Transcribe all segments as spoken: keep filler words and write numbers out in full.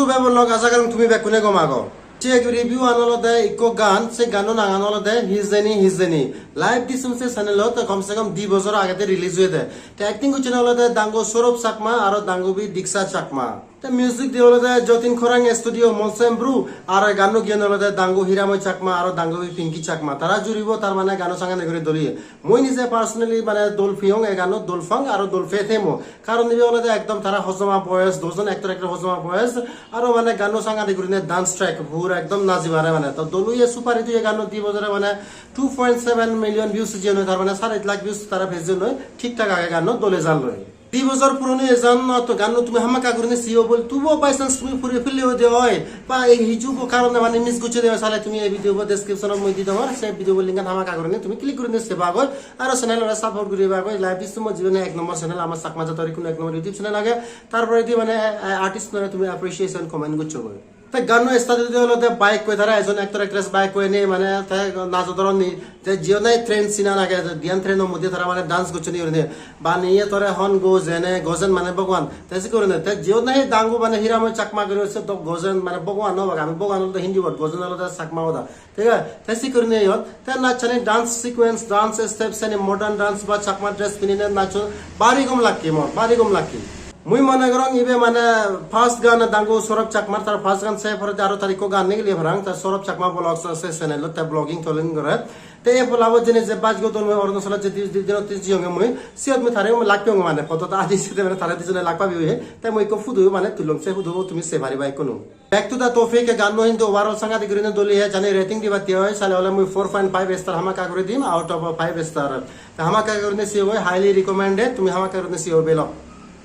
Tube bolok, aja gorong tumi bekkune gom ago. Se review an olode ikko gan, se gano nangan olode Hijeni Hijeni. Live Disum se channel ot kom se kom di bojor agede release oyede. Te acting gocchon olode dangu Saurabh Chakma aro dangubi Diksha Chakma. Te music diye olode Jatin Khorang Studio, Molsem Bru, aro ganno giyon olode dangu Hiramoy Chakma aro dangubi Pinky Chakma. Tara juribo, tar mane gano sangane guri doliye. Mui nije personally mane dol piyong e gano, dol pang aro dol pethemo. Karon ibe olode ekdom tara hojoma boyes, dujon actor actor hojoma boyes, aro mane ganno sangade gurine dance track, pura ekdom najibare mane. To dol oye, super hit oye ganno, di bojore mane two point seven million views jeyonoi, tar mane sare ek lakh views tara pejeyonoi, thik thak age ganno, dole jalloi. Di bojor puroni ejon, to ganno tumi hamakkai gurine siyo bol, tubo by chance tumi puri pelle ode oi, ba ei hiju bo karone mane miss gocche de oi, sale tumi ei video bo description ot mui di dongor, se video bo link an hamakkai gurine tumi click gurine seba goi. Aro channel ore support guriba goi, Live Disum mo jibone ek number channel, amar Chakma jator ikkunu ek number YouTube channel age. Tar poredi mane, eh, artist nore tumi appreciation comment goccho goi. Te ganno start ode olode bike koi tara ejon actor actress bike koi ne mane te najo doron ni, te jiyo nai train scene an age, diyan train o moddhe tara mane dance gocchon ni gurinei. Baniye tore hon gojene, gojen mane Bhagwan. Te se gurinei te jiyo nai dangu mane Hiramoy Chakma guri se to gojen mane Bhagwan no bage, ami Bhagwan olode Hindi word, gojen olode Chakma hoda. Thik age? Te sikkuri neyot, te nachchani dance sequence, dance step seni modern dance ba Chakma dress pinine nachchon, bari gom lakke mor, bari gom lakke. Mui mone gorong ibe mane first gan dangu Saurabh Chakmar, tar first gan se poredi aro tar ikko gan nigili parang, ta Saurabh Chakma Vlogs se channel ot te vlogging tolling gore. Te ei polabo jeni je baj godon mui Arunachalot je di, di dinot jiyonge mui, siyot mui tare mui lak piyonge mane, podot adi side mane tare dijone lak pabi oye, te mui ikko photo mane tulong, se photo bo tumi sei pariba ikkunu. Back to the topic, ganno hintu overall sangadik gurine dol oye, jani rating dibatte oi, sale ole mui four point five star hamakkai guri dim out of five star. Te hamakkai gurine siyo goi, highly recommended, tumi hamakkai gurine siyo belo.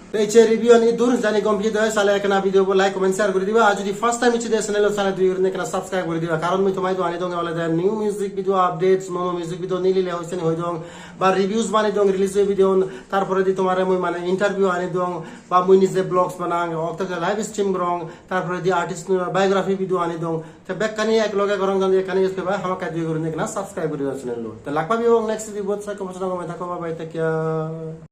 Te ecche review an idur, jani gom pije de oi, sale ekkena video bo like, comment, share guri diba. Ar jodi first time ecche de channel ot, sale dui gurine ekkena subscribe guri diba. Karon mui tomai do ani dong olode new music video updates, nuo nuo music video nilile hoiseni hoi dong, ba reviews bani dong release oye video, tar poredi tomare mui mane interview ani dong, ba mui nije vlogs banang, okto live stream gorong, tar poredi artist biography video ani dong. Te bekkani ek loge gorong, jodi ekkani use peba, hamakkai dui gurine ekkena subscribe guri diba channel lo. Te lak pabi next video bot, sakko bojor gome thakko, bye bye, take care.